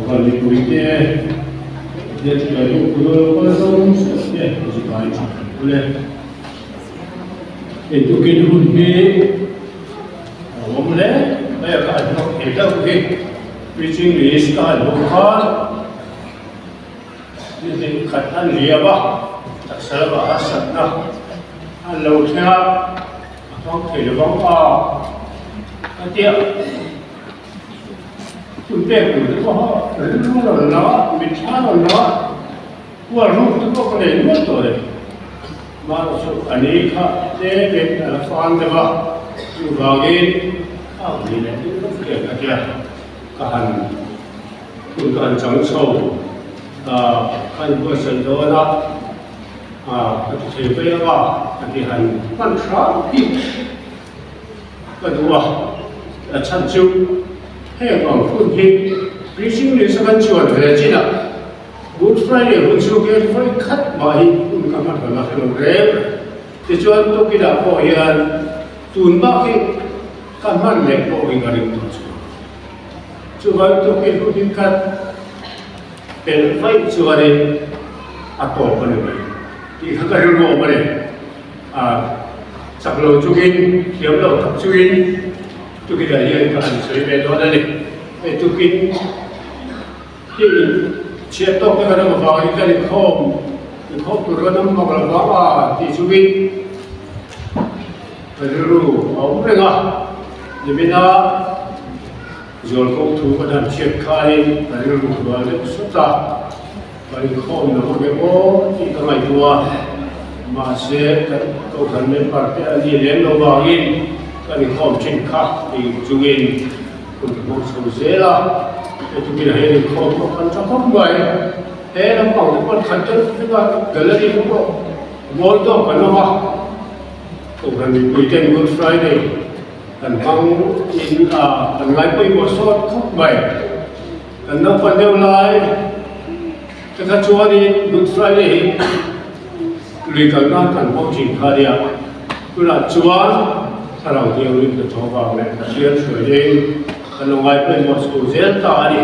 Kawhhran mipuite Pathian chibai bawk tur a lo kal zawng zawng te a chibai tha hle. Hei tukin hun hi a awm hle mai a, ka han hlawk thei deuh hi preaching list ka han hmuh khan ni hnih khat an liam a, taksa lamah harsatna an lo thleng a, a hmang thei lovang a, a tia. Hun pek tur te pawh rilru rawn la a, mitthla rawn la a, hual ruk te pawh ka nei nual tawh le. Mahni chu a ni kha tlemin a la fang deuh a, chuvangin a ui leh deuh deuh hle ka tia, ka han hun ka han chang chho a, ka inbuatsaih dawn a, ka ti thei mai ang a, ka ti han hman hram hi. Ka duh a, a chhan chu heng ang hun hi preaching list a kan chuan ve chin a, Good Friday hun chu hian vawi khat mah hi hun ka hman hlawm a hrelo reng. Tichuan tukinah pawh hian tun bak hi ka hman leh pawh hi ka ring tawh chu. Chuvang tukin hun hi ka pelh vaih chuanin a tawp a ni mai tih kha ka rilru awm a ni. Chak lo chungin, thiam lo tak chungin tukinah hian ka han sawi ve dawn a ni. Hei tukin hi chhiat tawk te kan awm avangin kan inkhawm, inkhawm tur kan awm mak lo vang a tih chungin ka rilru a awm reng a. Nimina zualkawng thu kan han chhiat khanin ka rilru rual deuh sawt a. Ka inkhawm lo nge aw tih ka ngaihtuah a, mahse kan kohhran member te an ni lem lo vangin kan inkhawm thin kha tih chungin hun ka hmang chho zel a, hetikinah hian inkhawm pawh kan tha khawp mai. He lampang te pawh khat deuh vek a, gallery te pawh mawi tawk kan awm a, kohhran mipui ten Good Friday kan hmang in a kan ngai pawimawh sawt khawp mai. Kan naupang deuh lai te kha chuanin Good Friday hi lui kal nan kan hmang thin kha nia. Tunah chuan thlarau thianghlim ka thaw vang leh Pathian hruai deuhin kan lo ngai pawimawh chho zel ta a ni.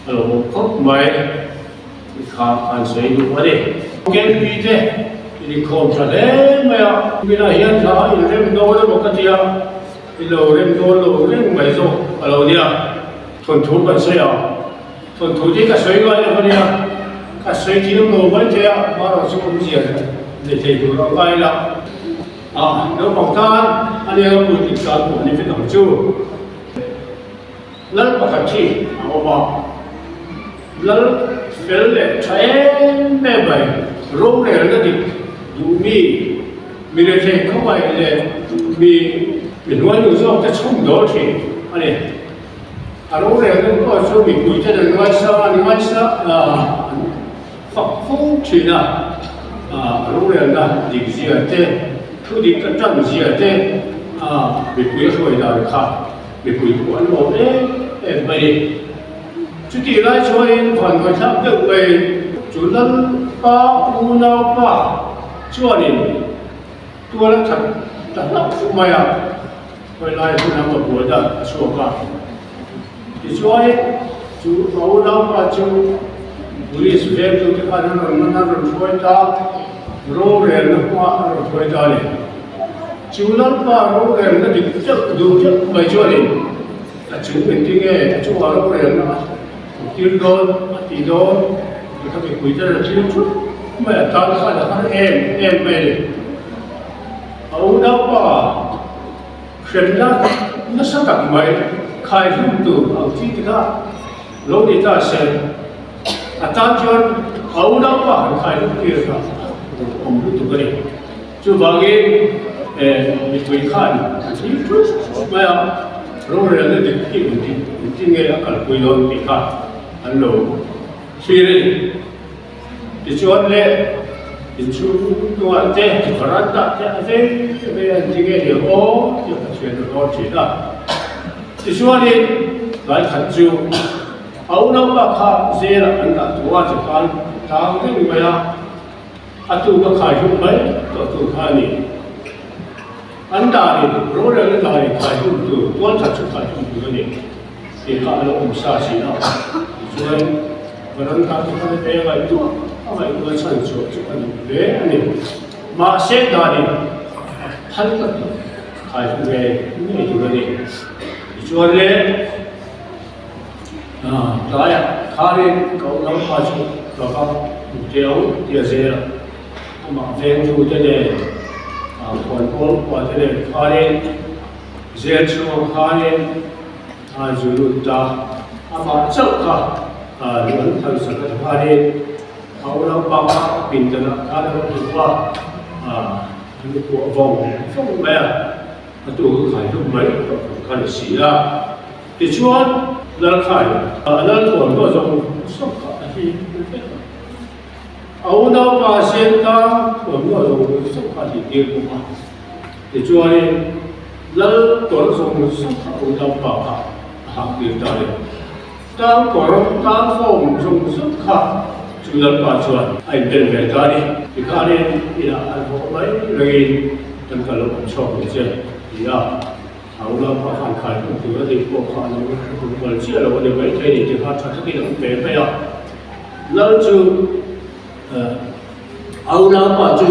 A lo awm khawp mai i kha kan sawi duh a ni. KP te in inkhawm tha hle mai a. Kuminah hian thla a inrem dawn emaw ka tia, i lo rem dawn lo reng mai zawk a lo nia. Thawnthu kan sawi a, thawnthu te ka sawi ngai lo ania, ka sawi thiam lo mai thei a, hmarawh chu awmzia nei thei tur a ngai la. A, naupang tan ania ka pui tih tan pawh ni vek ang chu. Lal pakhat hi a awm a, lal fel leh tha em em mai, rorelna dik duh mi, mi rethei khawngaih leh mi hnuai nu zawk te chhawm dawl thin a ni. A rorel deuh pawh chu mipui ten an ngaisa an ngaisa an fak fo thin a, a rorelna dik zia te, thu dik a tan zia te mipui a hruai dan kha mipui pawh an lawm em em mai ni. Chutih lai chuanin vanduaithlak deuh mai chu Lalpa unaupa chuanin tual a that ta hlauh mai a. Khawi lai hun a ka buaina a chhuak a, tichuan chu a unaupa chu police vengtute khan an rawn man a rawn hruai ta, rorelna hmangah a rawn hruai ta a ni. Chu Lalpa rorelna dik deuh duh deuh mai chuanin a chung engtin nge a chungah rorelna a tir dawn a ti dawn ti kha mipuite a thil thut mai a tan khan a har em em mai a ni. A unaupa hremna nasa tak mai khai hlum tur ang chi te kha lo ni ta se, a tan chuan a unaupa han khai hlum tir kha awm lutuk a ni. Chuvangin mipui khan a thlir thut mai a, rorelna dik hi engtin nge a kalpui dawn tih kha an lo thlir a ni. Tichuan le, inchhung hnungah te, varanda te a vei vei a inti nge ni ang aw tih a Pathian a rawn thin a. Tichuanin tlai khat chu a unaupa kha zelah an dah tawh a, tikhan tang reng mai a, a tuk a khai hlum mai tawh tur kha a ni. An danin, rorelna danin khai hlum tur, tualthat chu khai hlum tur a ni tih kha a lo awm sa si a. Tichuan, Varanda te khan a ngaihtuah a ngaihtuah chhan chhuah chu a duh hle a ni. Mahse, danin a phal tak lo, khai hmu ve ngei tur a ni. Tichuan le, tlaiah khanin ka unaupa chu ka va hmu teh ang tia zel a, amah vengtute nen, khuanpawl upa te nen khanin zel chhungah khanin a zu lut ta, amah chauh kha lu an phal sak a ti khanin a unaupa kha a pindanah khan a rawn lut a, a lu kuah vawng vawng mai a, a tu ka khai hlum mai tawh tur kha ni si a. Tichuan Lalkhai a Lalthuam pawh zawng zawng kha a hlim vek a, a unaupa Sianta thuamhnaw zawng zawng kha a hlihtir bawk a. Tichuanin Lal kawr zawng zawng kha a unaupa kha a haktir ta a ni. Tang kawr, tang fawm zawng zawng kha chu Lalpa chuan a inbel ve ta a ni. Tikhanin inah an haw mai rengin kan kal awm chhuak lo che ti a. A unaupa khan khai hmuh tur a nih pawh kha a lo hmu nghal chiah lo a ni maithei ni tih kha tha takin a awm ve mai a. Lal chu a unaupa chu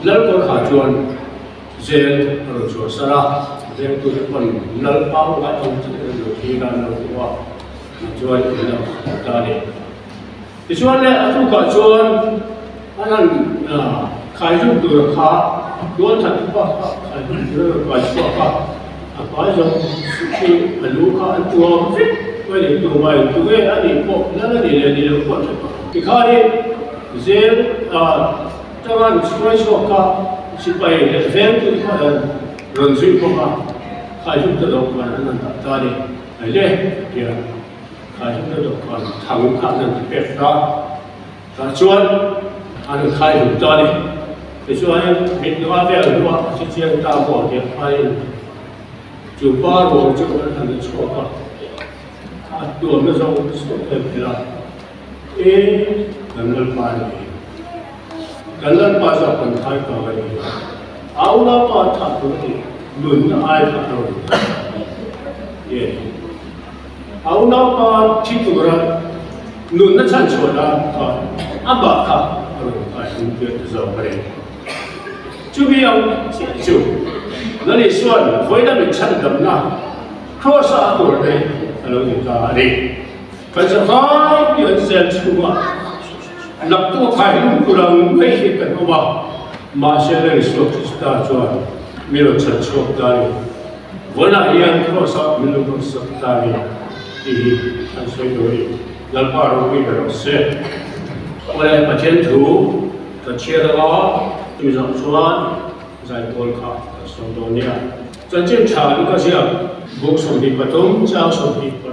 Lal kawr ha chuan zel a rawn chhuah sar a, vengtute pawn Lal pangngai ang takin an lo thlir a, an lo hmu a, tichuan in lam a ta a ni. Tichuan le a tukah chuan an han khai hlum tur a kha tual that bak kha khai hlum tur a rawn kai chhuak a, a hmai zawng chu a lu kha an tuam vek mai ni tumah in tunge a nih pawh lal a nih leh nih loh pawh an hre tawh. Tikhanin zel tanga an chhuai chhuak kha sipai leh vengtu te khan an rawn zui bawk a, khai hlum ta dawhkan an han dah ta a ni. Hei le tia. Khai hlum deuh deuh khan thang kha an han ti pek ta, tah chuan an han khai hlum ta a ni. Tichuanin mit nua vel hnuah a thi chiang ta maw tih aiin chu pa ruang chu an han la chhuak a, a tuamna zawng zawng em phel a, E kan Lalpa a ni, kan Lalpa zawk kan khai kang a ni, au Lalpa thah tur a ni, nunna ai kha a rawn ti a ni. A unaupa thi tura nunna chhan chhuah nan kha amah kha a rawn kai hlum tir ta zawk a ni. Chumi ang chiah chu Lal Isua'n vawiina min chhandamna Kraws-a a tur te a lo ni ta a ni. Kan zavai pian zel chhungah laktu khai hlum tur ang mai hi kan awm a, mahse Lal Isua Krista chuan mi rawn chhan chhuak ta a ni. Vawiinah hian Kraws-ah min lo hnawhsak ta a ni tih hi an sawi tur a ni. Lalpa ropui ber rawh se. Awle Pathian thu kan chhiat anga tui zawh chuan zaipawl kha kan sawm dawn nia. Chanchin tha Luka ziak buk 23 chang 26.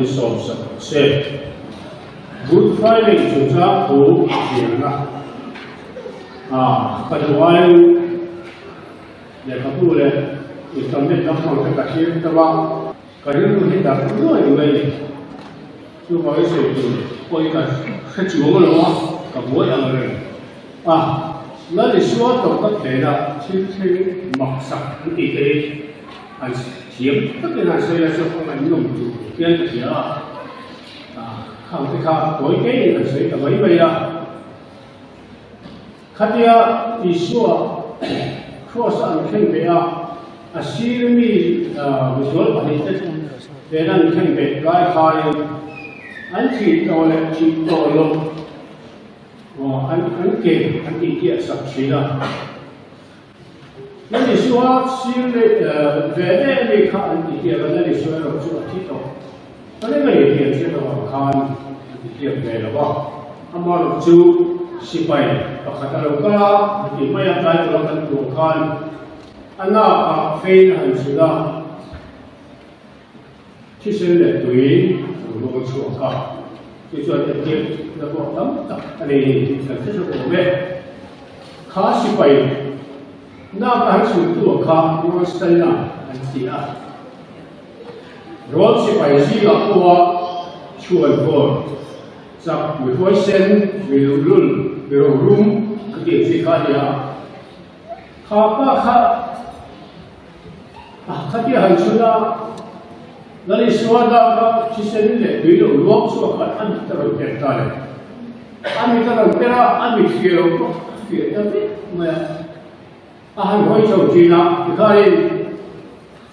mi sawmsak rawh se. Good Friday chungchang thu hriatna ah ka duh aiin lehkhabu leh internet lampang te ka thlir deuh a, ka rilru hi darh nuai mai a ni. Chuvangin sawi tur pawhin ka hre chuang lo a, ka buai ang reng a. Lal Isua tawrhna phenah thil thleng maksak an tih te hi an thiam takin an sawi a, chu a ngaihnawm tur hian ka hria a. Khang te kha tawi ngeiin an sawi ta mai mai a. Khatia Isua Kraws a an khen ve a, a sir mi misual pahnihte nena an khen ve lai khain an thih tawh leh thih tawh loh an ke an tihtiah sak thin a. Lal Isua sir leh ve ve mi kha an tihtiak a, Lal Isua erawh chu a thi tawh. Ka ring a ni tih an hriat avang khan an tihtiak ve lo va. Amaherawh chu sipai pakhat a lo kal a, a tih mai a, tlai tura kan tuah khan a nakah fein a han chhun a, thisen leh tui a lo luang chhuak a, chu chuan entir na pawh tam tak a nei ni tih kan hre hrep awm e. Kha sipai naka han chhun tu kha Ronsteina an ti a. Rawl sipai zingah pawha chhuan hawn chak mi huaisen, mi luhlul, mi rorum an tih chi kha a ni a. Kha pa kha a khatia han chhun a, Lal Isua daka thisen leh tui lo luang chhuak khan a mit a rawn per ta le. A mit a rawn per a, a mit fiah lo pawh a fiah ta vek mai a. A han hawi chho thin a, tikhain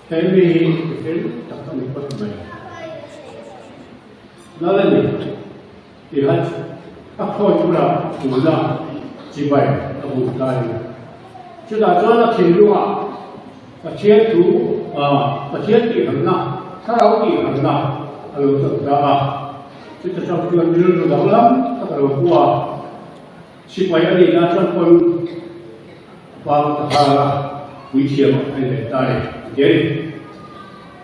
he mi hi mi fel tak a ni phawt mai. Lal a ni tihah a khawi bulah tuna chibai a buk ta a ni. Chutah chuan a thinlungah Pathian thu, Pathian tihhamna, Thlarau tihhamna a lo chawlh ta a. Chuta chang chuan rilru danglam tak a lo pu a. Sipai a nihna chuan pawn vang ta nghal a, puithiam a en leh ta ni a ti a ni.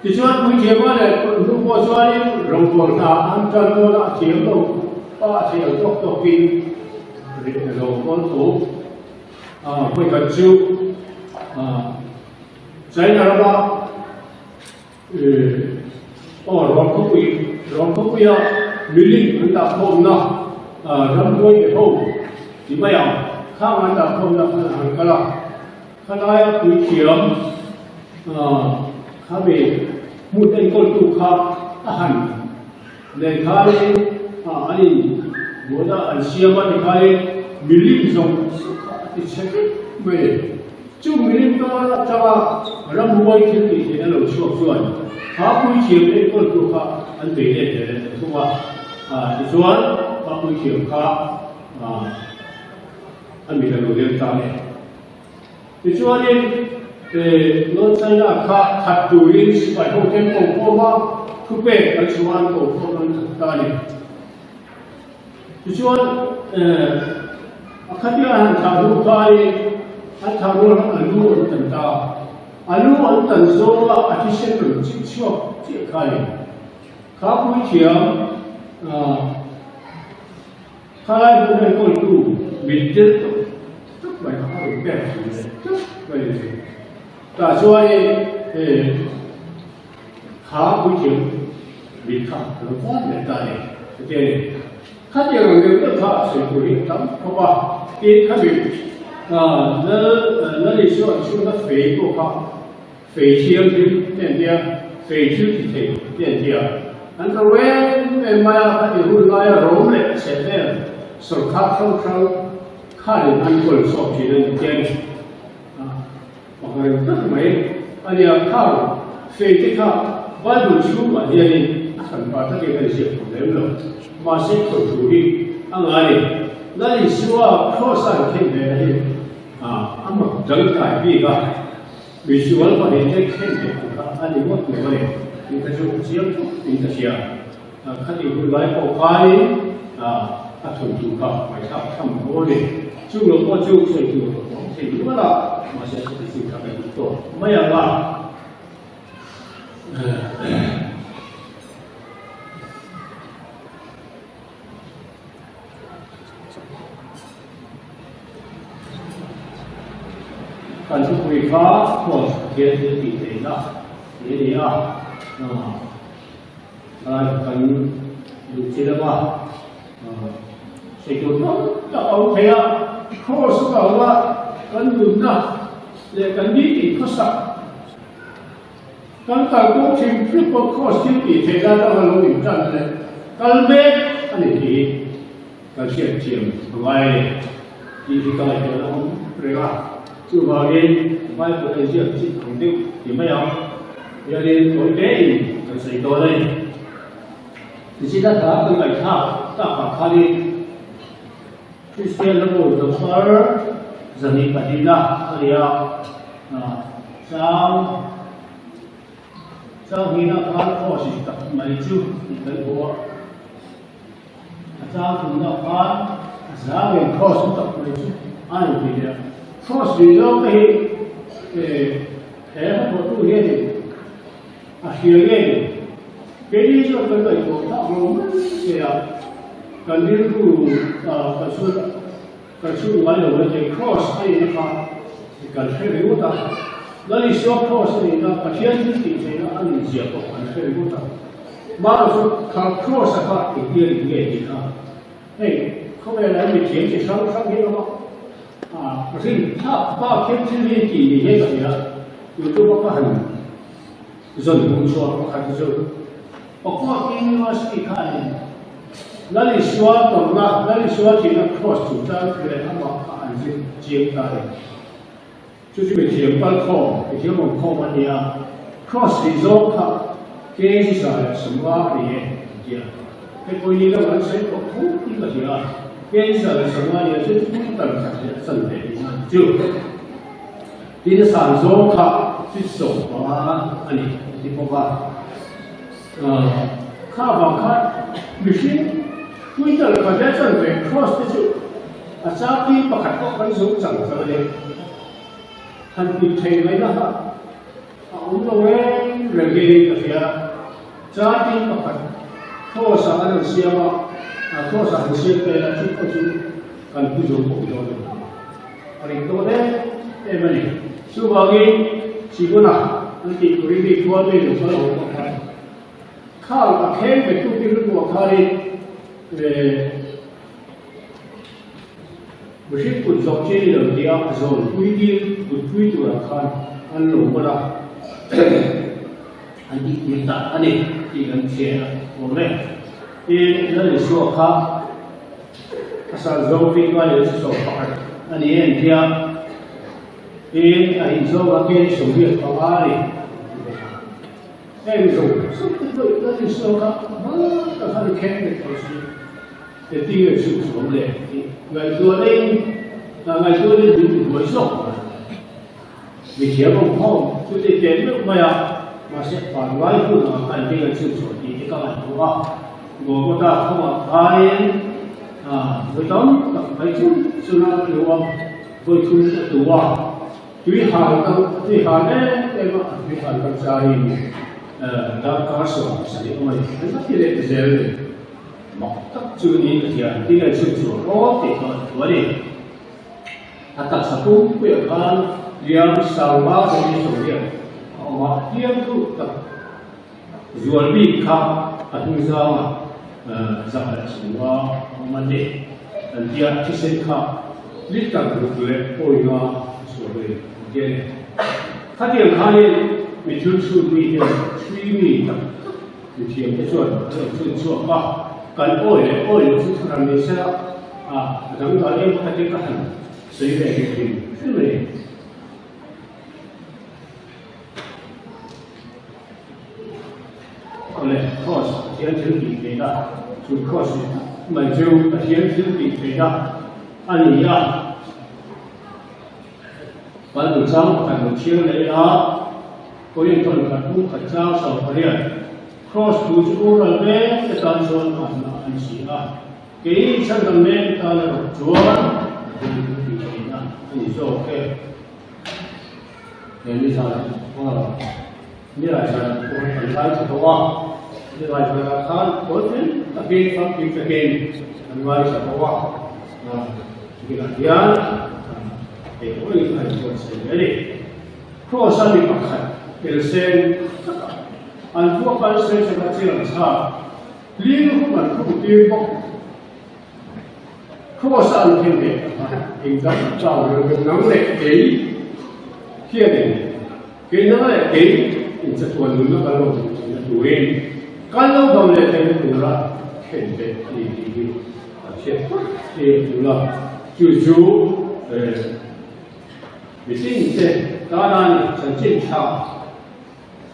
Tichuan puithiam a leh hnu pawh chuanin rawngbawl hna an tan dawn a, a thiam lo pa a thei ang tawk tawkin rawngbawl tho vawikhat chu China rama Aw, Rawngkhawpui, Rawngkhawpuia milim an dah khawmna ramhuai be ho ti mai ang, khang an dah khawmna khan a han kal a, khalaia puithiam khami hmun enkawltu kha a han nen khanin an in buaina an siam a tikhain milim zawng zawng kha a ti chhe vek mai a ni. Chu milim kar atanga ramhuai thil tih theihna lo chhuak chuan kha puithiam enkawltu kha an bei let ve leh ta thung a. Tichuan, kha puithiam kha a mit a lo leng ta a ni. Tichuanin, North China kha that turin sipai hoten ko khawm a, thupek an chhuah a, an ko khawm an that ta a ni. Tichuan, a khatia han thah hnu khain an thah rual khan a lu an tan ta a, a lu an tan zawnga a thisen rawn chik chhuak chiah kha a ni. Kha puithiam khalai hmun enkawltu mitdel tawh tak mai kha a rawn pek thei leh tlat mai a ni. Tah chuanin Kha puithiam mit kha a lo kawm leh ta a ni, a ti a ni. Khatiang ang deuh deuh kha a sawi tur hi a tam khawp a, tin khami Lal Lal Isua an chhunna fei pawh kha fei thianghlim te an tia, fei thil ti thei te an tia. An ro em em mai a, khati hun laia ro leh chhe vel sawrkhar hrang hrang khanin an kawl chhuak thin a ni ti a ni. Pakhat tak mai a nia, khang fei te kha Bible chhungah hianin a hran pa takin a inziak thawm lem lo. Mahse thawnthu hi a ngai a ni. Lal Isua Kraws-a an khen ve na hi a mak dangkai bik a, misual pahnihte khen ve ang kha a ni ngawt lo a ni tih kha chu a chiang khawp in ka hria. Khatih hun lai pawh khanin a thawnthu kha ngaihthlak tham tho a ni. Chung lo pawh chu sawi tur a awm thei nual a, mahse chuti chu kha kan duh tawh mai ang a. Kan thupui kha cross Pathian thil tih theihna tih a ni a, kan duh chi lama sei tur tam tak a awm thei a, cross a awm a, kan nunna leh kan nitin khawsak Kan kalkawng hrim hrim pawh cross thil tih theih lai atanga lo intan leh kal mek a ni tih hi kan hriat thiam a ngai a ni tih hi ka ngaihtuah na awm reng a. Chuvangin Bible a inziak chih ang deuh ti mai ang hianin tawi tein kan sawi dawn a ni. Tichina hla kan ngaihthlak takah khanin Kristian lamur Doctor Zahni Pahnihna a ni a, Chang Chang hnihna khan cross in tak mai chu tih kan hmu a, a chang thumna khan a zang in cross in tak mai chu a ni tih leh a, cross lih zawng te hi he hnathawhtu hianin A hria nge ni? Keini chuan kan ngaihtuah phak lo mai che a, kan rilru kan chhun kan chhun ngai lo mai thei. Kraws a nihna kha kan hre ringawt a, Lal Isua kraws a nihna, Pathian thil tih theihna a nih zia pawh kan hre ringawt a. Mahrawh chu kha kraws a kha engtia nih nge tih kha hei khawvelah hian mithiam chi hrang hrang hi a awm a, rin phak bak hian thil hi tih ni hian ka hria, YouTube a ka han Zawn hmuh chhuah pakhat chu Oxford University khanin Lal Isua tawrhna, Lal Isua thihna cross chungchang thu leh amah kha an zir chiang ta a ni. Chu chu mithiam kalkhawm, mithiam awmkhawm a ni a, cross tih zawng kha kg 150 a ni e an ti a. Hei pawh ni lamah an sawi tawh tho in ka hria a, kg 150 a ni a, chu chu tal khat leh a chanve tihna a ni chu. Tin a san zawng kha fit 15 a ni a ti bawk a. Kha vang khan mihring Twitter kha hian chuan ve cross te chu a chang hi pakhat pawh kan zo chang chang a ni. Han tih thei mai na kha a awm lo reng reng hi ka hria. Chang pakhat cross ah an rawn siam a, cross ah han siam vel a chu pawh chu kan pu zo pawh dawn a ni. A ring tawh em em a ni. Chuvangin Sihuna an tih turin mi khual mi lo kal ho pawh khan khang a kheng ve tu te lutuah khanin mihring kut zawh chi ni lo tia a zawn pui dil kut pui turah khan an lo hman a, an tih tir ta a ni tih kan hria awm e. Tin, Lal Isua kha A sal zawng bik ngai lo chu 11 a ni em tia tin a in zawng a ken 85 a ni. Heng zawng zawng te pawh kan insawn kha hma tak khan i khen leh tawh si. Engtin nge chu awm le tih ngaihtuah in ngaihtuah in min ti buai zawk mai. Mithiam awm khawm chu ti teh meuh mai a, mahse pangngai hun anga khan hming an chhun chhuah tih te ka ngaihtuah a, Golgotha khawngah khanin vawi tam tak mai chu chuna a tlu a, vawi thum a tlu a, tui hal kal tui hal em em a, tui hal kal chaiin darkar 70 awm a ni, an la ti leh ta zel a ni. Mak tak chu niin ka hria, engtin nge chhun chhuah rawt tih ka ngaihtuah a ni. A taksa pumpuiah khan hliam sangma deuhin sawhriat a awm a, hliam thuk tak zual bik kha a hnungzangah zak leh chhunga a awm a ni. An ti a, thisen kha litre ruk leh pawinga a chhuah a ni an ti a ni. Khatiang khanin mi thil chhut mi hian chhui mi tak tak mithiamte chuan an rawn chhut chhuak a, kan awi leh awi loh chu thahram ni se a, a dangdai em pakhatin ka han sawi ve thei hrim hrim a ni. Awle, Kraws Pathian thil tih theihna, chu Kraws ni tak mai chu Pathian thil tih theihna a ni a. Bible chang pakhat lo chhiar leh ila, Korinthon khat bung khat chang 18, Kraws thu chu ural mek te tan chuan ahna a ni si a, kei chhandam mek tan erawh chuan Pathian thil tih theihna a ni zawk e. He ni zan aw ni lai zan pawh kan ngaithla tawh a, ni lai zanah khan kawltin takin famkim takin kan ngaithla tawh a. Tunah hian hei pawhin a inbuatsaih ve a ni. Kraws a mi pakhat elsen takah an vuak a, an sawi chak a, chiang chhak hling hum an khum tir bawk. Kraws a an khen ve tak a, engdang chau reng reng nang leh kei hianin kei nang leh kei inchatuan nunna kan lo hmuh theihna turin kan lo dam leh theihna tura khen ve a ni tih hi Kan hriat phawt hi a tul a, chu chu mitin te tana ni chanchin tha,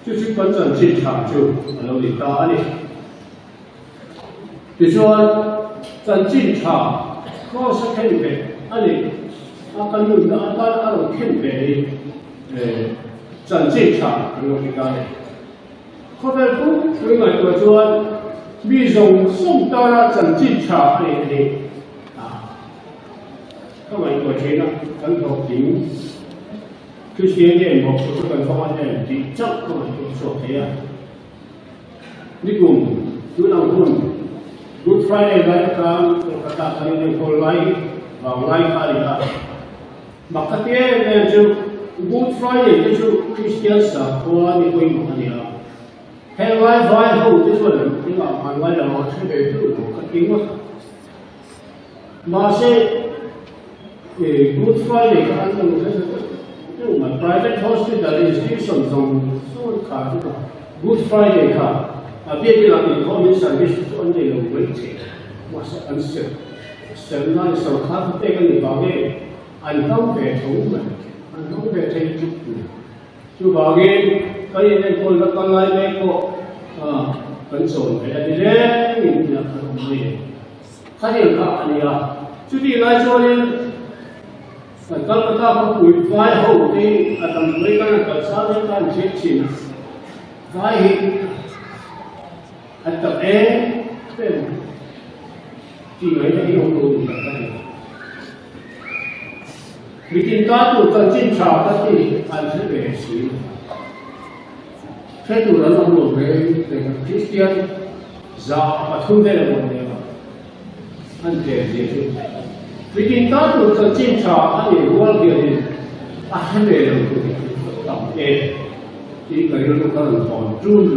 chu chu kan chanchin tha chu a lo ni ta a ni. Tichuan, chanchin tha Kraws a khen ve a ni a, kan nunna atan a rawn khen ve hi chanchin tha kan lo ti ta a ni. Khawvel pum pui ngaihtuah chuan mi zawng zawng tana chanchin tha a nei a ni. Ka ngaihtuah thin a, kan hlawhtling Kristian te engmawh chu chu kan fapa hnen tih chauh ka ngaihtuah chhuak thei a. Nikum tun ang hun Good Friday lai atang Kolkata kan inenkawl lai vang lai kha a ni a. Mak ka ti em em chu Good Friday te chu Kristian sakhua ni pawimawh a ni a, heng lai vai ho te chuan an engah hman ngai lo a hre ve deuh lo ka ti ngawt a. Mahse Good Friday kha an lo hre deuh deuh mai, private hospital institution zawng zawng kha chu Good Friday kha a biakin ah inkhawmin service te chu an nei lo mai thei, mahse an serh Serna i sorkar kha pek a ni vang e, an hmang ve tho mai, an hmang ve thei ṭup mai. Chuvangin kan inenkawlna kal lai mek pawh kan chawl ve a ni rengin nia kan awm mai e. Khatiang kha a ni a, chutih lai chuanin kan Calcutta khawpui vai ho te a damdawi kan han kalsan mek a, an hriat thin a, vai hi an tam em em mai. Tih mai na hi awm lo ni tak a ni. Mitin ta tur chanchin tha ka ti an hre ve si. Hre tur an awm lo reng reng a, Kristian 300 vel a awm nia an tlem zia chu. Mitin ta tur chanchin tha a nih rual hianin a hre ve lo tur hi an tam em tih ka rilru kha rawn thawn ṭun.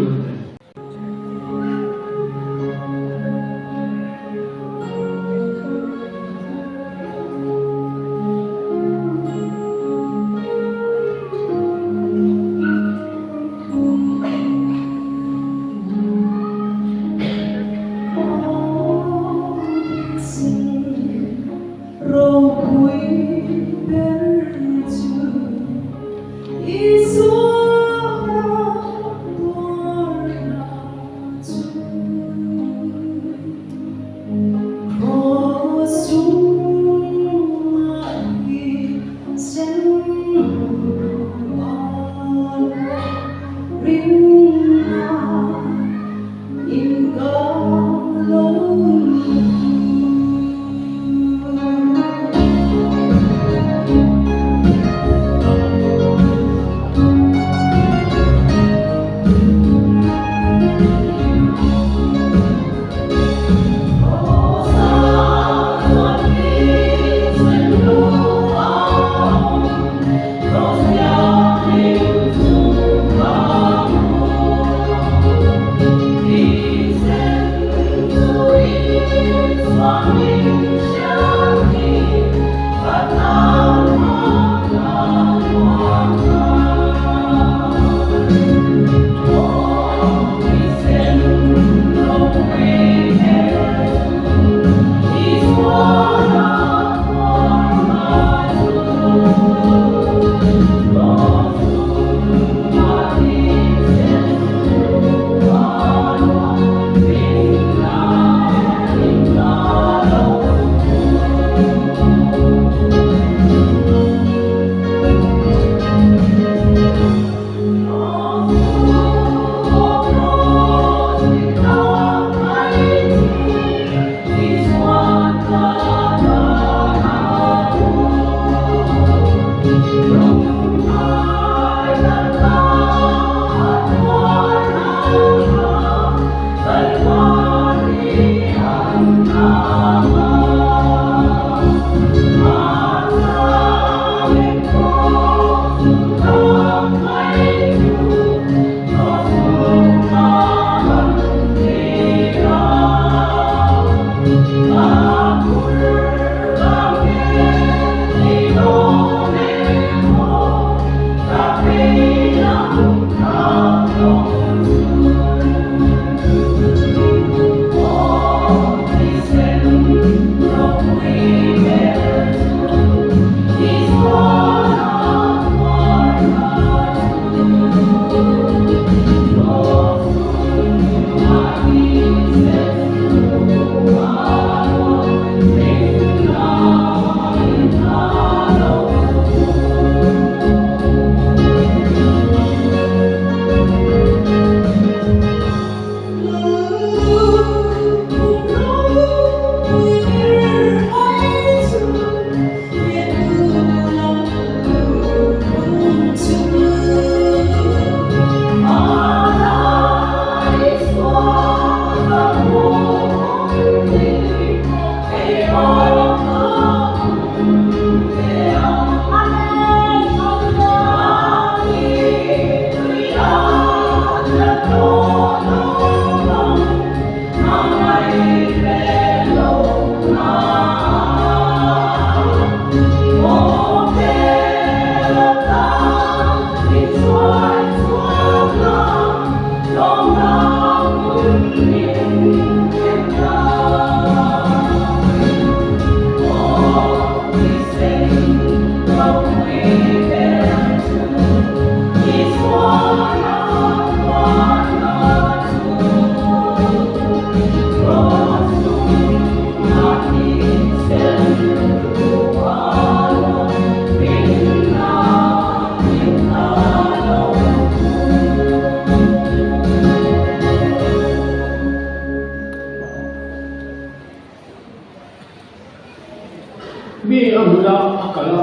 Mi a hmuna a kal a,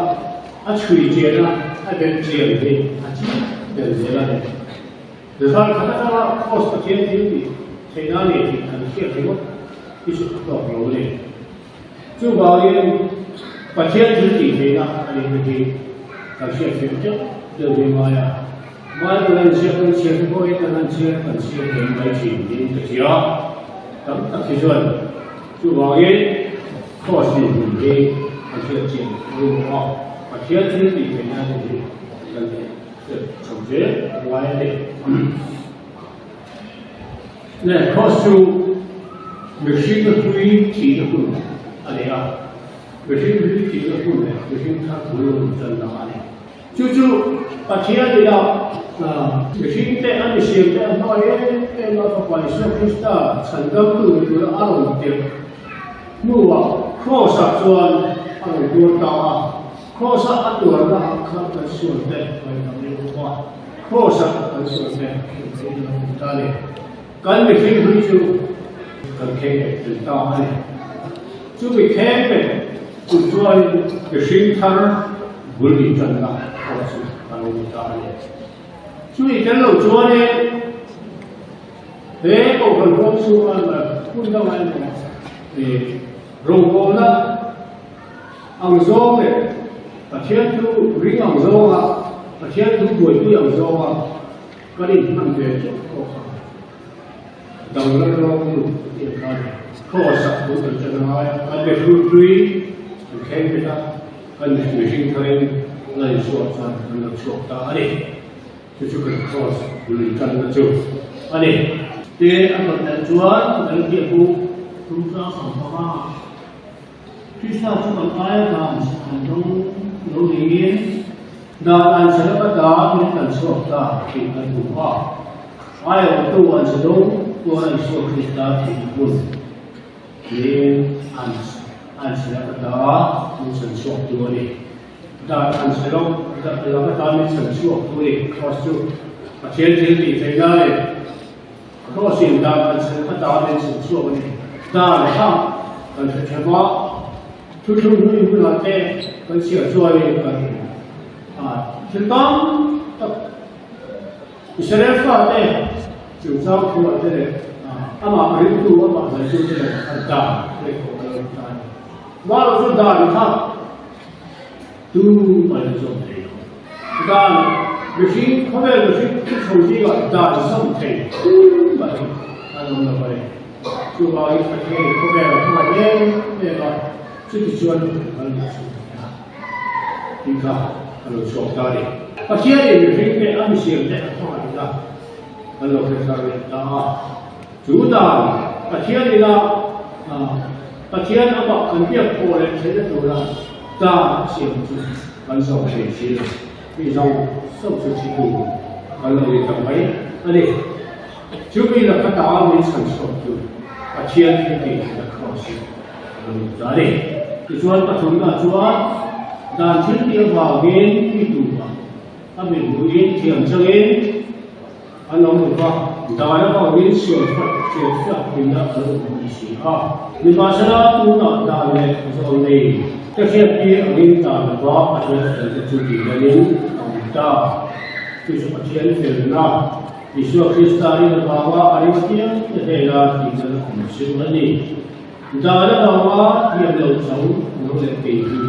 a chhui chian a, a belh chian hi a chiang ber zel a ni. Zan khat atanga Kraws Pathian thil tih theihna a ni tih kan hriat ringawt hi chu a tawk lo a ni. Chuvangin Pathian thil tih theihna a nihna hi kan hriat fiah teuh deuh hi ngai a. Bible an ziak kan chhiar te pawhin kan han chhiar kan chhiar thiam mai thin niin ka hria. Tam tak hi chuan chuvangin Kraws dinhmun hi kan hriat chian pawimawh a, Pathian thil tih theihna a nih hi kan hriat chho zel ngai a ni. Le Kraws chu mihring hlui thihna hun a ni a, mihring hlui thihna hun leh mihring thar bul lo intanna a ni. Chu chu Pathian ila mihringte a misiamte a hnuai em em a, Fapa Isua Krista chhandamtu ni tura a rawn tirh hnuah Kraws-ah chuan a rawn tuar ta a. Kraws-a a tuarna ah khan kan sualte ngaihdam leh bawk a, Kraws-ah kan sualte inchei a awm ta a ni. Kan mihring hlui chu kan kheng leh tel ta a ni. Chumi kheng leh kut chuanin mihring thar bul inṭanna pawh chu a lo ni ta a ni. Chumi tel lo chuanin he Kohhran huang chhunga hmun dangah emaw rawngbawlna ang zawng leh Pathian thu ring ang zawnga Pathian thu buaipui ang zawnga Kan inhman ve teuh pawh kha danglam rawng nu tih ang khan Kraws ah bul kan ṭan a ngai a, kan be hrut hlui kan thleng bet a, kan mihring tharin la insuah chuan kan lo chhuak ta a ni. Chu chu kan Kraws bul inṭanna chu a ni. Te a tawt leh chuan kan hriat pu Tumtlang Sampanga Krista chu kan aia dan an dawng lo niin dan an chhe laka ta min kan chhuak ta tih kan hmu a. Aiawhtu an chhe dawng tuar a Isua Krista thihna hun niin an an chhe laka ta min chhan chhuak tu a ni. Dan an chhe lo laka ta min chhan chhuak tu a ni. Kraws chu Pathian thil tih theihna a ni. Kraws in dan kan chhe laka ta min chhan chhuak a ni. Dan hrang kan hre them a, thuthlung hlui hunah te kan chhiar chuanin kan a thil tam tak Israel fate chungchang thuah te leh amah ringtu amah zaitu te leh an dan leh pawh a lo ni ta a ni. Mahlo chu dan kha tu mah in zawm thei lo. Dan mihring khawvel mihring thu chho zingah dan zawm thei tu mah in an awm lo a ni. Chuvangin Pathianin khawvel a hmangaih em em a, chuti chuan kan luh chhuak thei a tih kha a lo chhuak ta a ni. Pathianin mihringte a misiamte a hmangaih a, kan lo hre thar leh ta a. Chu dan Pathianin a Pathian amah kan biak pawh leh theihna tura dan a siam chu kan zawm thei si lo. Mi zawng zawng chu thi tur kan lo ni ta mai a ni. Chu mi laka ta min chhan chhuak chu Pathian thil tih theihna Kraws hi a lo ni ta a ni. Tichuan pathumna chuan dan thil tih avangin mi tumah a mit hmuhin thiam changin an awm lo va, dan avangin sual fat chet fiah tihna a lo awm ni si a. Nimahsela tunah dan leh zawl nei ka hriattir angin dan lova Pathian felte chu tihdanin a awm ta. Chu chu Pathian felna Isua Krista rin avanga a ring apiang te hnena tihna awm chu a ni. Dan avanga thiam lo chang lo leh kei hi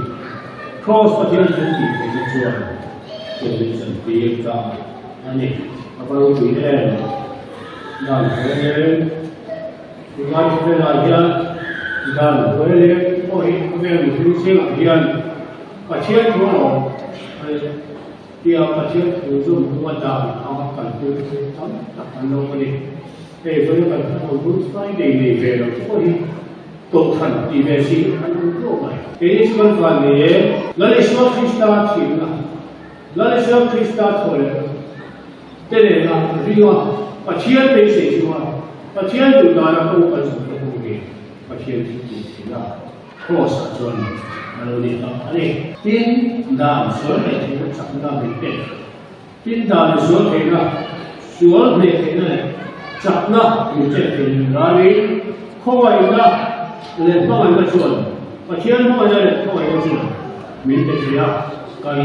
Kraws Pathian thil tih theihna chuan thiam in chantir ta a ni. A va ropui em? Dan hnuai leng tunlai khawvelah hian dan hnuai leng pawh hi khawvel mihring zingah hian Pathian thu alawm a ni. Tia Pathian thu zawm hnu a dan anga kalpui te chu tam tak an lo awm a ni. Hei vawiin kan hman ho Good Friday nei ve lo te pawh hi Kohhran tih ve si an awm tawh mai. Keini chu kan van nei e. Lal Isua Krista thihna, Lal Isua Krista thaw leh te nena ringa Pathian beisei chunga Pathian duh dana kawng kan zawm te pawh hi Pathian thil tih theihna Kraws ah chuan a lo ni ta a ni. Tin, dan sual hneh theihna chakna min pek. Tin, dan sual theihna, sual hneh theihna leh chakna min pek theih nen ralin khawngaihna leh hmangaihna chuan. Pathian hmangaihna leh khawngaihna chu min pe thei a, kan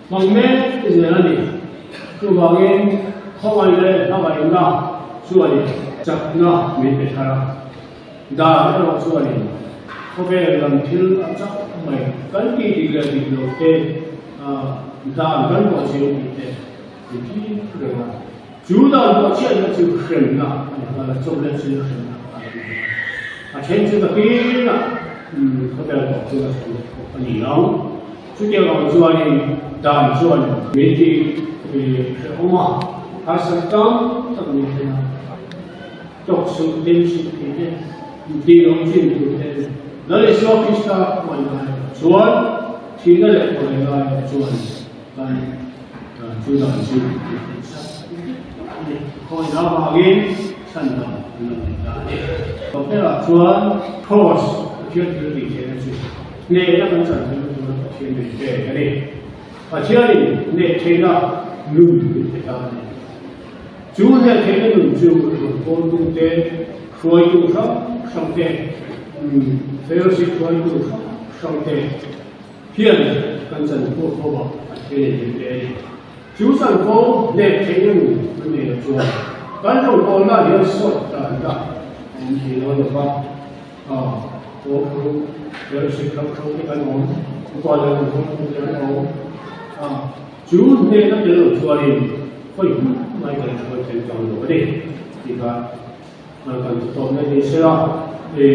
hmang mek zel a ni. Chuvangin khawngaih leh hmangaihna chuanin chakna min pe thar a, dan erawh chuanin khawvel lam thil a chak mai kan tih dik leh dik lo te, dan kan bawh chiang tih te min thlir reng a. Chu dan bawh chiahna chu hremna a ni nghal a, chawmleh chu hremna a lo ni nghal a. A then chu takinah khawvel bawh chu a then bawk a ni ang. Chutiang ang chuanin dan chuan min ti hrehawm a, harsat tam tak min thlen a, tawk suh, hlim suh tih te, tih loh chin tur te, Lal Isua Krista huai lai chuan thihna leh huai lai chuan kan chu dan chu min thlen sak a ni. Khawiah vangin chhandam an lo ni ta a ni. Hotel-ah chuan Cross Pathian thil tih theihna chu hnehna kan chan theihna tura Pathian min pek a ni. Pathianin hneh theihna nun min pe ta a ni. Chu hneh theihna nun chu rawngbawltute, hruaitu hrang hrangte, fellowship hruaitu hrang hrangte hian kan chanvo ho ah Pathianin min pe a ni. Chu chanvo hneh theihna nun kan nei lo chuan kan rawngbawlna hian sawt dan a awm thei lo lova. Chu hnehna tel lo chuanin hawi hmang mai kan hruai thei tang lo a ni tih kha kan tawpna ni se la, he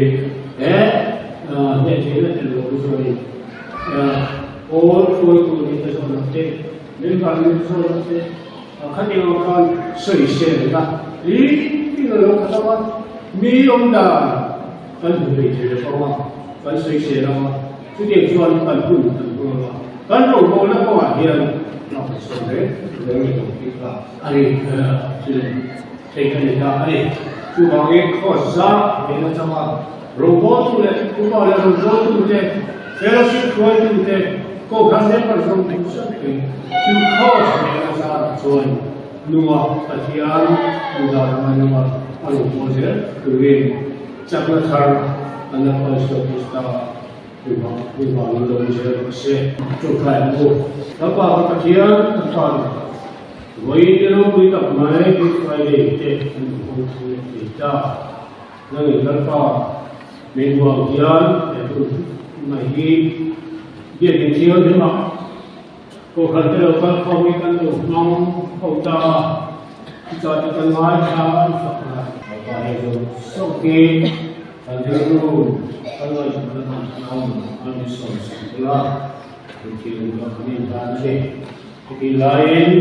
hneh theihna tel lo chuanin awl hruaitu ni te zawhna te, member ni te zawhna te khatiang ang khan sawi sel ila hlim a lo khat ang a, mi awm dan kan hmu thei thei lo fang a, kan sawi sel ang a, chutiang chuan kan hun kan hmang ang a, kan rawngbawlna kawngah hian a kan sawi reng reng leh lo tih kha a ni thil thei ka ni ta a ni. Chuvangin Kraws zar nen atanga rawngbawltu leh upa leh rawngbawltute, fellowship hruaitute, kohhran member zawng duh zawkin chu Kraws nen a zarah chuan nunga Pathian duhdan anga nunga a rawngbâwl zel turin chakna thar an la hruai chhuak Krista hmuh vangin lo ni zel rawh se. Chawhtlai ang u. Lalpa ka Pathian kan tan vawiin te ropui tak mai Good Friday te an hmang thung leh thei ta. Nangin Lalpa min huang hian he hun mai hi biakin thianghlimah Kohhran te lo kal khawm hi kan lo hmang ho ta a, chutah te kan ngaithla an fak a. Lalpa hei zawng zawng hi kan rilru kan ngaihtuahna kan hmang an ni sawi sak bula thuthiam ka kan inhlan a ni. Chutih laiin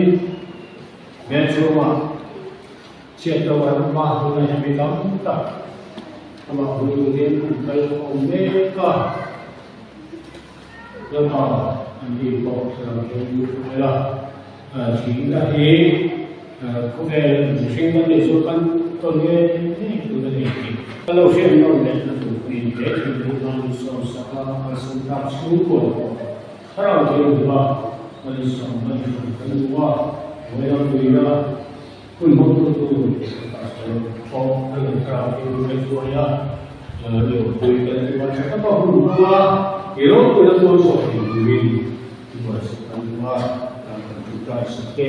veng chhungah chhiat lo an awm a, tunah hian mi tam tak amah hmu turin an kal khawm mek a. Lalpa an tih pawh thlarau hian lu hruai a, thihna hi khawvel mihring kan nih chu kan tawn ngei ngei tur a ni tih ka lo hriat nawn leh na tur pawhin he thil hi hman sawm sak a, kalsan tlak chhungkaw pawh thlarau thianghlim a kan insawm hman hran kan duh a, vawiin a puina Hun hmangtu tur pastor pawh a in thlarau thianghlim a hruai a, Liverpool kan ti hman tha tak a, hun hmanga i ropuina tuar zawh thei turin i buaitsak kan duh a, kan kan ṭawngṭai sak te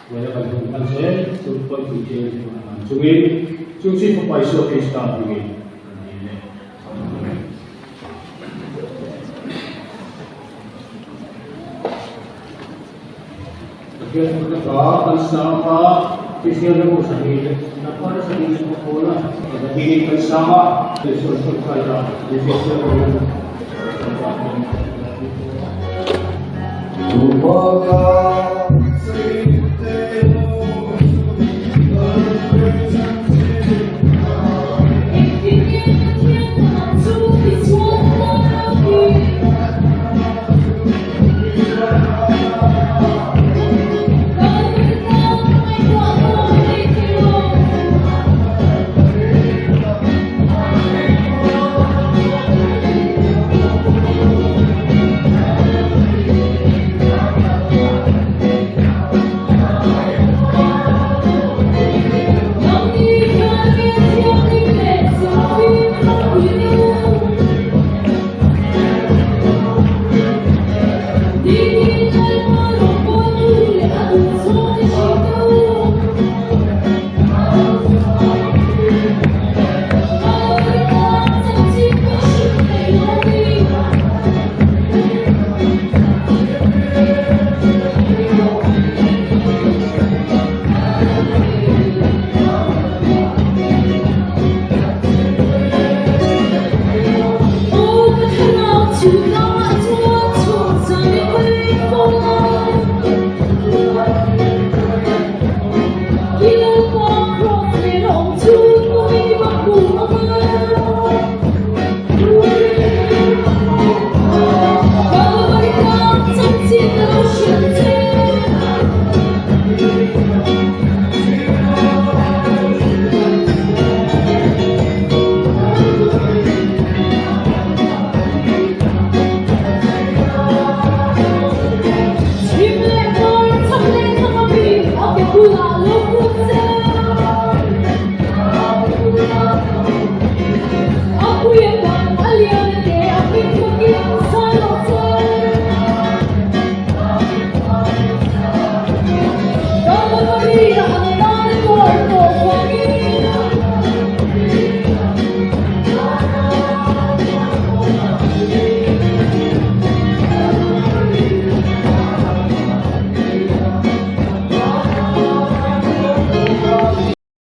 vawiina kan hun hman zel chu pawipui thianghlim a hman chungin chung chi Fapa Isua Krista hmingin kan dil e. Amen. Pathian hmuna hla kan sang a, Kristian ram sahih leh Nakhawna sahih leh Khawkhawna sahih kan sang a, Isuan tawngtai a, Kristian ram Tupaka.